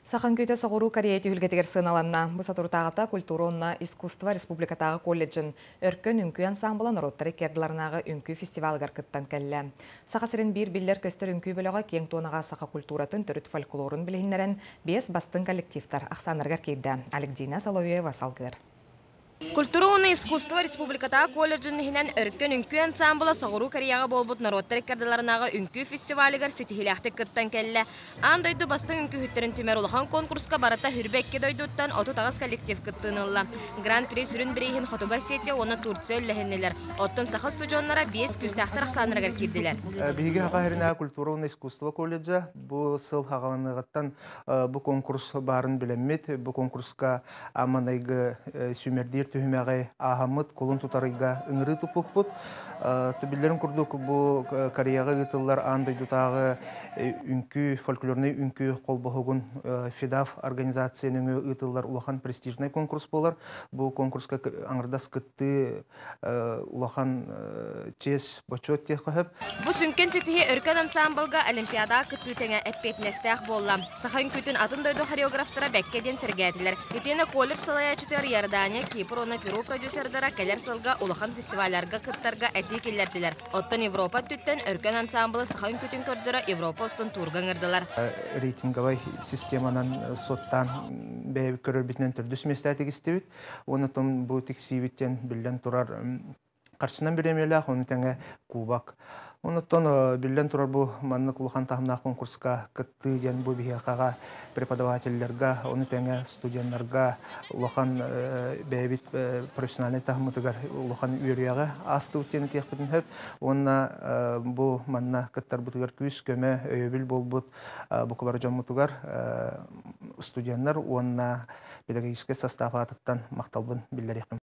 Саха үҥкүүтэ Соҕуруу Корея түһүлгэтигэр сыаналанна. Бу соторутааҕыта культура уонна искусство республикатааҕы колледжын Өркөн үҥкүү ансаамбыла норуоттар икки ардыларынааҕы үҥкүү фестивалыгар кыттан кэллэ. Саха сирин биир биллэр-көстөр үҥкүү бөлөҕө киэҥ туонаҕа саха культуратын төрүт фольклорун билиһиннэрэн биэс бастыҥ коллективтар ахсааннарыгар киирдэ. Алексдина Соловьева салгыыр. Культура уонна искусство республикатааҕы колледжын иһинэн Өркөн үҥкүү ансаамбыла Соҕуруу Кореяҕа буолбут норуоттар иккардыларынааҕы үҥкүү фестивалыгар ситиһиилээхтик кыттан кэллэ. Аан дойду бастыҥ үҥкүүһүттэрин түмэр улахан конкурска барыта 22 дойдуттан 38 коллектив кыттыыны ылла. Гран-при сүрүн бирииһин Хотугу Осетия уонна Турция үллэһиннилэр. Оттон саха устудьуоннара биэс күүстээхтэр ахсааннарыгар киирдилэр. Биһиги Саха сиринээҕи культура уонна искусство колледжа бу сыл хаҕаланыаҕыттан бу конкурс баарын билэммит, бу конкурска Аманайгы сүүмэрдиир түһүмэҕи ааһаммыт кулун тутарыйга ыҥырыы туппуппут. Биллэрин курдук, бу Кореяҕа ыытыллар аан дойдутааҕы үҥкүү, фольклорнай үҥкүү холбоһугун ФИДАФ организация нөҥүө ыытыллар улахан престижнай конкурс буолар. Бу конкурска аҥардас кыттыы улахан чиэс, бочуот диэххэ сөп. Бу сүҥкэн ситиһии Өркөн ансаамбылга Олимпиадаҕа кыттыы тэҥэ эппиэтинэстээх буолла. Саха үҥкүүтүн атын дойду хореографтара бэккэ диэн сэргээтилэр. Итиэннэ колледж салайааччытыгар Иордания, Кипр уонна Перу продюсердара кэлэр сылга улахан фестивалларга кыттарга этии киллэрдилэр. Оттон Европа өттүттэн Өркөн ансаамбылы саха үҥкүүтүн көрдөрө Европа устун туурга ыҥырдылар. Рейтинговай системанан суоттаан бэйэбит көрөрбүтүнэн төрдүс миэстэ тигистибит. Онон бу тиксиибиттэн биллэн турар харчынан бириэмийэлээх, ону тэҥэ кубок. Онуттан биллэн турар бу маннык улахан таһымнаах конкурска кыттыы диэн бу биһиэхэҕэ преподавателлэргэ, ону тэҥэ студеннарга улахан бэйэбит профессиональнай таһыммытыгар улахан үөрүйэҕи аастыбыт диэн этиэхпитин сөп. Уонна бу манна кыттарбытыгар күүс-көмө, өйөбүл буолбут бука дьоммутугар студеннар уонна педагогическай состав аатыттан махталбын биллэриэхпин.